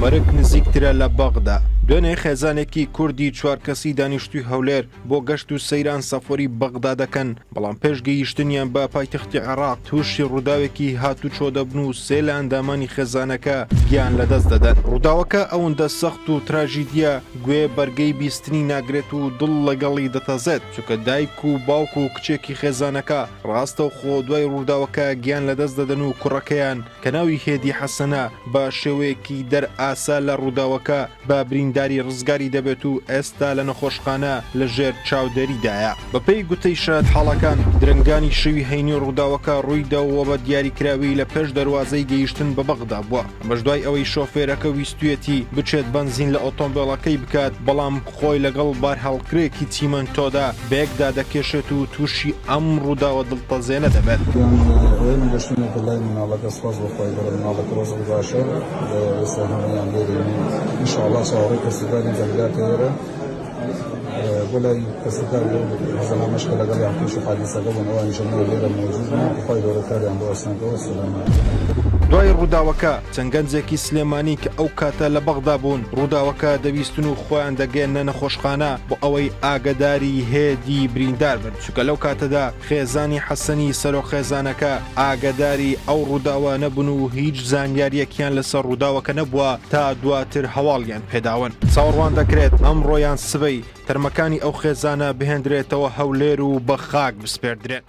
مەرگ نزیکترە لە بەغدا. دوێنێ خێزانێکی کوردی چوار کەسی دانیشتووی هەولێر بۆ گەشت و سەیران سەفەری بەغدا دەکەن، بەڵام پێش گەیشتنیان بە پایتەختی عێراق تووشی ڕووداوێکی هاتوچۆ دەبن و سێ لە ئەندامانی خێزانەکە گیان لەدەست دەدەن. ڕووداوەکە ئەوەندە سەخت و تراژیدییە گوێ بەرگەی بیستنی ناگرێت و دڵ لەگەڵی دەتەزێت، چونکە دایک و باوک و کچێکی خێزانەکە ڕاستەوخۆ دوای ڕووداوەکە گیان لەدەست دەدەن و کوڕەکەیان کە ناوی هێدی حەسەنە بە شێوەیەکی دەرئاسا لە ڕووداوەکە بە برینداری ڕزگاری دەبێت و ئێستا لە نەخۆشخانە لە ژێر چاودێریدایە. بەپێی گوتەی شایەتحاڵەکان، درەنگانی شەوی هەینی ڕووداوەکە ڕوویدا و بە دیاریکراوی لە پێش دەروازەی گەیشتن بە بەغدا بووە، ئەمەش دوای ئەوەی شۆفێرەکە ویستویەتی بچێت بەنزین لە ئۆتۆمبێڵەکەی بکات، بەڵام خۆی لەگەڵ بارهەڵگرێکی چیمەنتۆدا بەیەکدا دەکێشێت و تووشی ئەم ڕووداوە دڵتەزێنە دەبێت. ئێمە گەشتوینەتە لای مناڵەکە سوپاس بۆ خوای گەورە مناڵەکە وەزعی باشە ئێستا هەموویان لێرەین و ان شاء اللە چاوەڕێی کەسوکارین کە بگاتە ئێرە بۆ لای کەسوکاری ئەو زەلامەش کە لەگەڵیان تووشی حادیسەکە بوون ئەوانیش هەموویان لێرە مەوجودن خوای گەورە کاریان بۆ ئاسان کە وەسەلام. دوای ڕووداوەکە چەند گەنجێکی سلێمانی کە ئەو کاتە لە بەغدا بوون ڕووداوەکە دەبیستن و خۆیان دەگەیەننە نەخۆشخانە بۆ ئەوەی ئاگەداری هێدی بریندار بن چونکە لەو کاتەدا خێزانی حەسەنی سەرۆک خێزانەکە ئاگەداری ئەو ڕووداوە نەبوون و هیچ زانیارییەکیان لەسەر ڕووداوەکە نەبووە تا دواتر هەواڵیان پێداون. چاوەڕوان دەکرێت ئەمڕۆ یان سبەی تەرمەکانی ئەو خێزانە بهێندرێتەوە هەولێر و بە خاک بسپێردرێن.